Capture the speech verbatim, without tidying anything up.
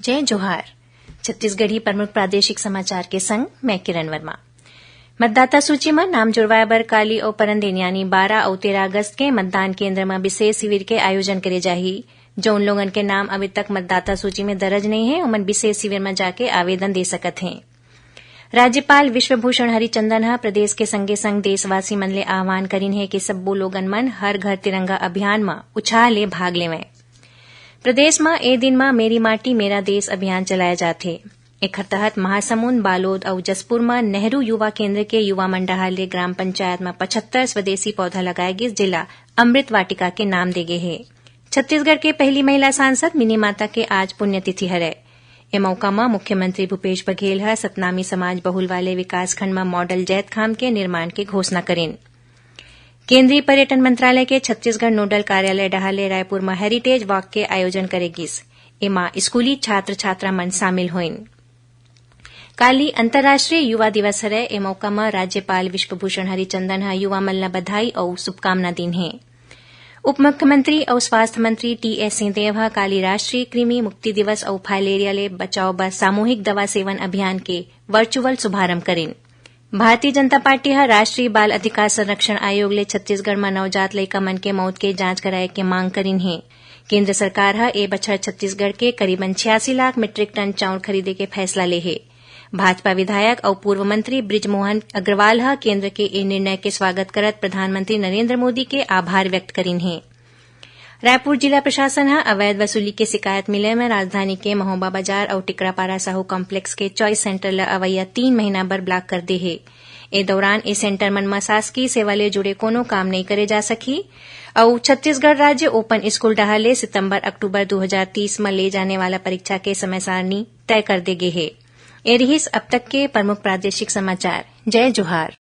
जय जोहार। छत्तीसगढ़ी प्रमुख प्रादेशिक समाचार के संग मैं किरण वर्मा। मतदाता सूची म नाम जुड़वाए बर काली अउ परन दिन यानी बारह अउ तेरह अगस्त के मतदान केंद्र म विशेष शिविर के आयोजन करे जाही। जउन लोगन के नाम अभी तक मतदाता सूची में दर्ज नइ हे, ओमन विशेष शिविर म जाके आवेदन दे सकत हें। राज्यपाल विश्वभूषण हरिचंदन ह प्रदेश के संगे संग देशवासी मन ले आह्वान करिन हे कि सब्बो लोगन मन हर घर तिरंगा अभियान म उछाह ले भाग लेवंय। प्रदेश म ए दिन म मेरी माटी मेरा देश अभियान चलाए जाथे। एखर तहत महासमुंद, बालोद अउ जशपुर म नेहरू युवा केंद्र के युवा मन डहार ले ग्राम पंचायत म पचहत्तर स्वदेशी पौधा लगाए गिस, जेला अमृत वाटिका के नाम दे गे हे। छत्तीसगढ़ के पहली महिला सांसद मिनी माता के आज पुण्यतिथि हरय। ए मौका म मुख्यमंत्री भूपेश बघेल ह सतनामी समाज बहुल वाले विकासखंड म मॉडल जैतखाम के निर्माण के घोषणा करिन। केंद्रीय पर्यटन मंत्रालय के छत्तीसगढ़ नोडल कार्यालय डहार ले रायपुर म हेरिटेज वॉक के आयोजन करे गिस। एमा स्कूली छात्र छात्रा मन शामिल होइन। काली अंतर्राष्ट्रीय युवा दिवस हरय। ए मौका म राज्यपाल विश्वभूषण हरिचंदन ह युवा मन ल बधाई अउ शुभकामना दीन हे। उप मुख्यमंत्री अउ स्वास्थ्य मंत्री टीएस सिंहदेव ह काली राष्ट्रीय कृमि मुक्ति दिवस अउ फाइलेरिया ले बचाव बर सामूहिक दवा सेवन अभियान के वर्चुअल शुभारंभ करिन। भारतीय जनता पार्टी ह राष्ट्रीय बाल अधिकार संरक्षण आयोग ले छत्तीसगढ़ म नवजात लइका मन के मौत के जांच कराए के मांग करिन हे। केंद्र सरकार ह ए बछर छत्तीसगढ़ के करीबन छियासी लाख मीट्रिक टन चाउर खरीदे के फैसला ले हे। भाजपा विधायक अउ पूर्व मंत्री बृजमोहन अग्रवाल ह केंद्र के ए निर्णय के स्वागत करत प्रधानमंत्री नरेंद्र मोदी के आभार व्यक्त करिन हे। रायपुर जिला प्रशासन ह अवैध वसूली के शिकायत मिले म राजधानी के महोबा बाजार अउ टिकरापारा साहू कॉम्प्लेक्स के चॉइस सेंटर ल अवइया तीन महीना बर ब्लॉक कर दे हे। ए दौरान ए सेंटर मन म शासकीय सेवा ले जुड़े कोनो काम नइ करे जा सकही अउ छत्तीसगढ़ राज्य ओपन स्कूल डहार ले सितंबर अक्टूबर दू हजार तीस म ले जाने वाला परीक्षा के समय सारणी तय कर दे गे हे। ए रिहिस अब तक के प्रमुख प्रादेशिक समाचार। जय जोहार।